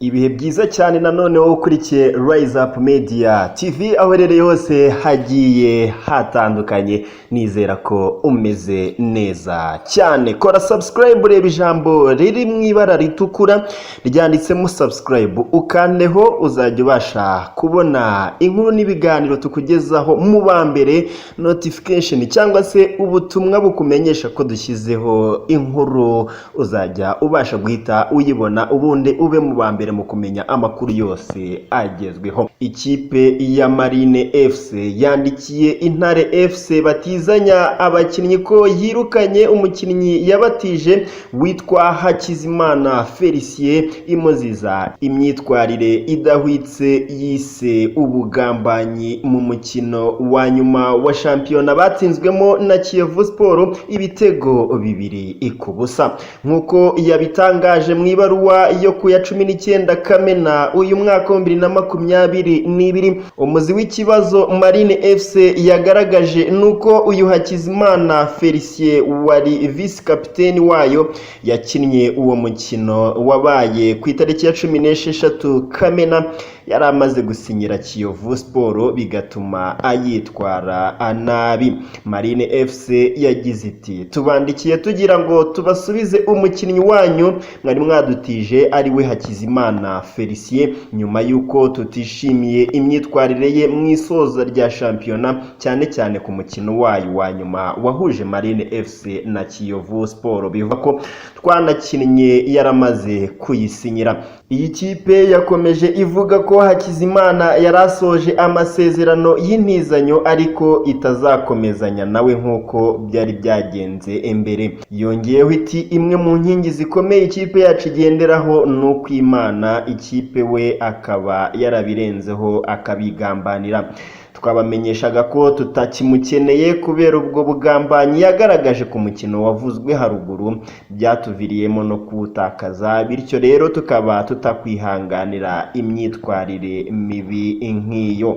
Ibihe byiza cyane nanone wowe ukurikiye Rise Up Media TV, aho uherereye hose hagiye hatandukanye. Nizera ko umeze neza cyane. Kora subscribe, ureba ijambo riri mu ibara ritukura ryanditsemo subscribe, ukandeho, uzajya ubasha kubona inkuru n'ibiganiro tukugezaho mu ba mbere, notification cyangwa se ubutumwa bukumenyesha ko dushyizeho inkuru, uzajya ubasha guhita uyibona, ubundi ube mu ba mbere mu kumenya amakuru yose agezweho. Ikipe ya Marine FC yandikiye Intare FC batizanya abakinnyi ko yirukanye umukinnyi yabatije witwa Hakizimana Felicien, imuziza imyitwarire idahwitse yise ubugambanyi mu mukino wa nyuma wa shampiyona batsinzwemo na Kiyovu Sport ibitego 2-0, nk'uko yabitangaje mu ibaruwa yo ku ya 19 Kamena uyu mwaka wa 2022. Umuzi w'ikibazo Marine FC yagaragaje nuko uyu Hakizimana Felicien wari visi kapiteni wayo yakinnye uwo mukino wabaye ku itariki ya 16 Kamena yari amaze gusinyira Kiyovu Sport, bigatuma ayitwara nabi. Marine FC yagize iti: "Tubandikiye tugira ngo tubasubize umukinnyi wanyu mwari mwadutije, ari we Hakizimana Felicien, nyuma y'uko tutishimiye imyitwarire ye mu isoza rya shampiyona, cyane cyane ku mukino wayo wa nyuma wahuje Marine FC na Kiyovu Sport, bivuga ko twanakinnye yaramaze kuyisinyira." Iyi kipe yakomeje ivuga ko Hakizimana yari asoje amasezerano y'intizanyo, ariko itazakomezanya nawe nk'uko byari byagenze mbere. Yongeyeho iti: "Imwe mu nkingi zikomeye ikipe yacu igenderaho ni ukwimana ikipe, we akaba yarabirenzeho akabigambanira. Twabamenyeshaga ko tutakimukeneye kubera ubwo bugambanyi yagaragaje ku mukino wavuzwe haruguru, byatuviriyemo no kuwutakaza. Bityo rero tukaba tutakwihanganira imyitwarire mibi nk'iyo."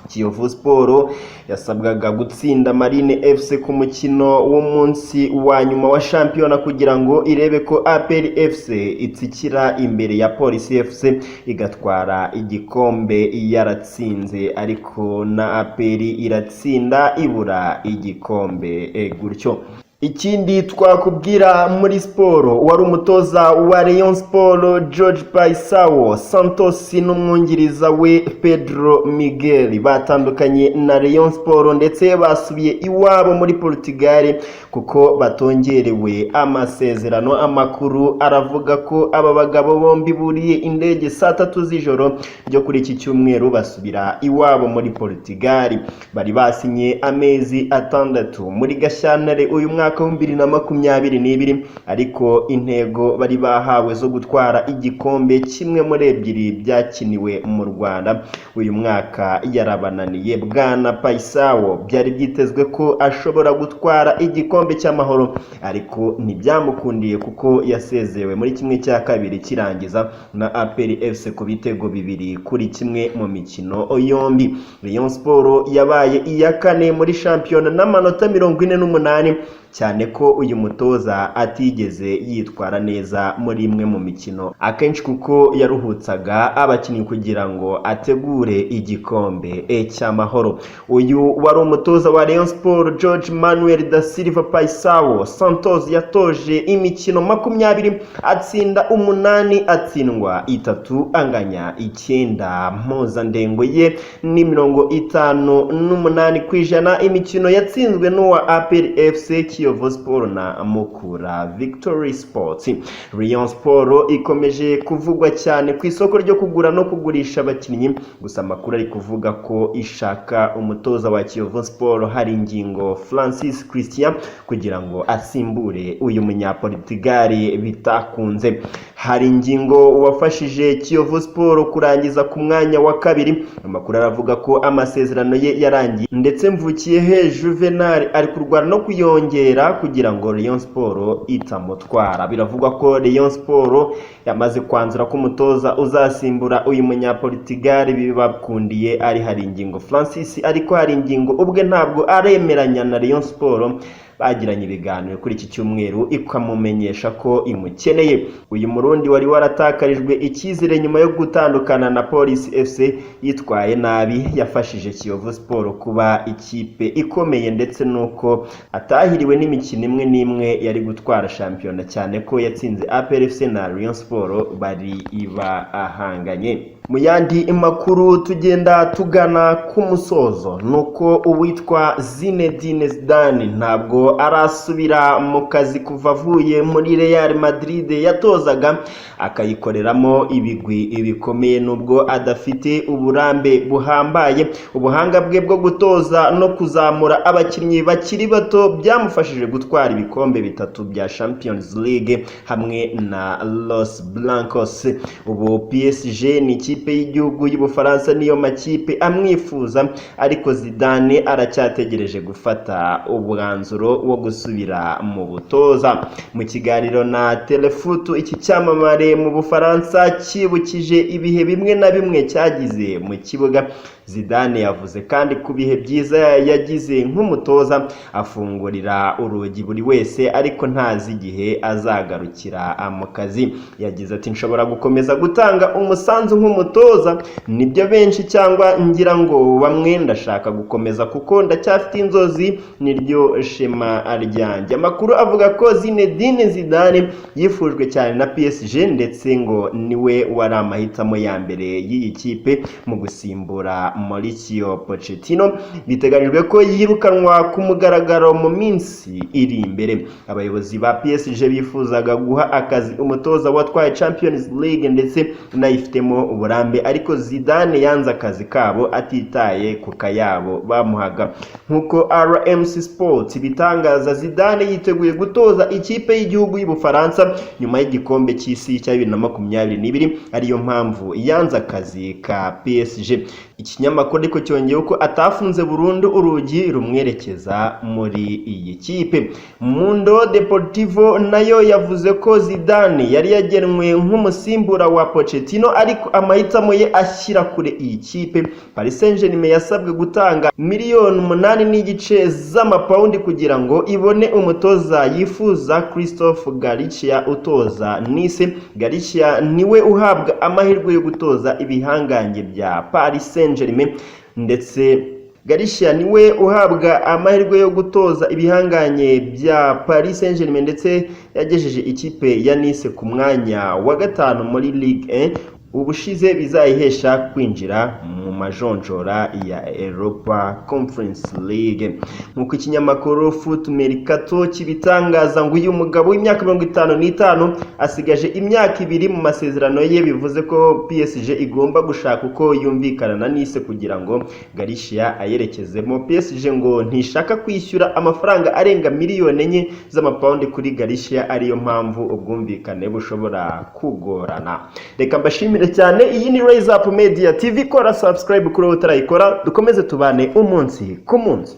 Kiyovu Sport yasabwaga gutsinda Marine FC ku mukino w'umunsi wa nyuma wa shampiyona kugira ngo irebe ko APR FC itsikira imbere ya Polisi FC igatwara igikombe yaratsinze, ariko na APR iratsinda ibura igikombe gutyo. Ikindi twakubwira muri siporo, wari umutoza wa Rayon Sport George Paisao Santos n'umwungiriza we Pedro Miguel batandukanye na Rayon Sport, ndetse basubiye iwabo muri Portugal kuko batongerewe amasezerano. Amakuru aravuga ko aba bagabo bombi buriye indege saa 3 z'ijoro ryo kuri iki cyumweru, basubira iwabo muri Portugal. Bari basinye amezi 6 muri Gashyantare uyu mwaka wa 2022, ariko intego bari bahawe zo gutwara igikombe kimwe muri ebyiri byakiniwe mu Rwanda uyu mwaka yarabananiye. Bwana Paisao byari byitezwe ko ashobora gutwara igikombe cy'Amahoro, ariko ntibyamukundiye kuko yasezerewe muri 1/2 kirangiza na APR FC ku bitego 2-1 mu mikino yombi. Rayon Sport yabaye iya kane muri shampiyona n'amanota 48, cyane ko uyu mutoza atigeze yitwara neza muri imwe mu mikino akenshi, kuko yaruhutsaga abakinnyi kugira ngo ategure igikombe cy'Amahoro. Uyu wari umutoza wa Rayon Sport George Manuel da Silva Paisao Santos yatoje imikino 20, atsinda 8, atsindwa 3, anganya 9. Mpuzandengo ye ni 58%. Imikino yatsinzwe n'uwa APR FC, Kiyovu Sport na Mukura Victory Sports. Rayon Sport ikomeje kuvugwa cyane ku isoko ryo kugura no kugurisha abakinnyi, gusa amakuru ari kuvuga ko ishaka umutoza wa Kiyovu Sport Haringingo Francis Christian kugira ngo asimbure uyu munyaportugali bitakunze. Haringingo wafashije Kiyovu Sport kurangiza ku mwanya wa kabiri, amakuru aravuga ko amasezerano ye yarangiye, ndetse Mvukiyehe Juvenal ari kurwana no kuyongera kugira ngo Rayon Sport itamutwara. Biravugwa ko Rayon Sport yamaze kwanzura ko umutoza uzasimbura uyu munyaportugali bibakundiye ari Haringingo Francis, ariko Haringingo ubwe ntabwo aremeranya na Rayon Sport. Bagiranye ibiganiro kuri iki cyumweru, ikamumenyesha ko imukeneye. Uyu Murundi wari waratakarijwe icyizere nyuma yo gutandukana na Police FC yitwaye nabi, yafashije Kiyovu Sport kuba ikipe ikomeye, ndetse nuko atahiriwe n'imikino imwe n'imwe yari gutwara shampiyona, cyane ko yatsinze APR FC na Rayon Sport bari bahanganye. Mu yandi makuru, tugenda tugana ku musozo, nuko uwitwa Zinedine Zidane ntabwo arasubira mu kazi kuva avuye muri Real Madrid yatozaga, akayikoreramo ibigwi bikomeye. Nubwo adafite uburambe buhambaye, ubuhanga bwe bwo gutoza no kuzamura abakinnyi bakiri bato byamufashije gutwara ibikombe bitatu bya Champions League hamwe na Los Blancos. Ubu PSG ni ikipe y'igihugu y'Ubufaransa, niyo makipe amwifuza, ariko Zidane aracyategereje gufata umwanzuro wo gusubira mu butoza. Mu kiganiro na Telefoot, iki cyamamare mu Bufaransa cyibukije ibihe bimwe na bimwe cyagize mu kibuga. Zidane yavuze kandi ku bihe byiza yagize nk'umutoza, afungurira urugi buri wese, ariko ntazi igihe azagarukira mu kazi. Yagize ati: "Nshobora gukomeza gutanga umusanzu nk'umutoza, nibyo benshi cyangwa ngira ngo bamwe, ndashaka gukomeza kuko ndacyafite inzozi, niryo shema ryanjye." Amakuru avuga ko Zinedine Zidane yifujwe cyane na PSG, ndetse ngo niwe wari amahitamo ya mbere y'iyi kipe mu gusimbura Mauricio Pochettino, biteganyijwe ko yirukanwa ku mugaragaro mu minsi iri imbere. Abayobozi ba PSG bifuzaga guha akazi umutoza watwaye Champions League ndetse unayifitemo uburambe, ariko Zidane yanze akazi kabo atitaye ku kayabo bamuhaga. Nk'uko RMC Sports bitangaza, Zidane yiteguye gutoza ikipe y'igihugu y'Ubufaransa nyuma y'igikombe cy'isi cya 2022, ariyo mpamvu yanze akazi ka PSG. Ikinyamakuru ariko cyongeyeho ko atafunze burundu urugi rumwerekeza muri iyi kipe. Mundo Deportivo nayo yavuze ko Zidane yari yagenwe nk'umusimbura wa Pochettino, ariko amahitamo ye ashyira kure iyi kipe. Paris Saint-Germain yasabwe gutanga miliyoni 8.5 z'amapawundi kugira ngo ibone umutoza yifuza, Christophe Galtier utoza Nice. Galtier niwe uhabwa amahirwe yo gutoza ibihangange bya Paris Saint-Germain, ndetse Galtier niwe uhabwa amahirwe yo gutoza ibihanganye bya Paris Saint-Germain, ndetse yagejeje ikipe ya Nice ku mwanya wa gatanu muri Ligue 1 ubushize, bizayihesha kwinjira mu majonjora ya Europa Conference League. Nk'uko ikinyamakuru Foot Mercato kibitangaza, ngo uyu mugabo w'imyaka 55 asigaje imyaka 2 mu masezerano ye, bivuze ko PSG igomba gushaka uko yumvikana na Nice kugira ngo Galtier ayerekezemo. PSG ngo ntishaka kwishyura amafaranga arenga miliyoni 4 z'amapawundi kuri Galtier, ariyo mpamvu ubwumvikane bushobora kugorana. Reka mbashimire cyane. Iyi ni Rise Up Media TV. Kora subscribe kuri utarayikora, dukomeze tubane umunsi ku munsi.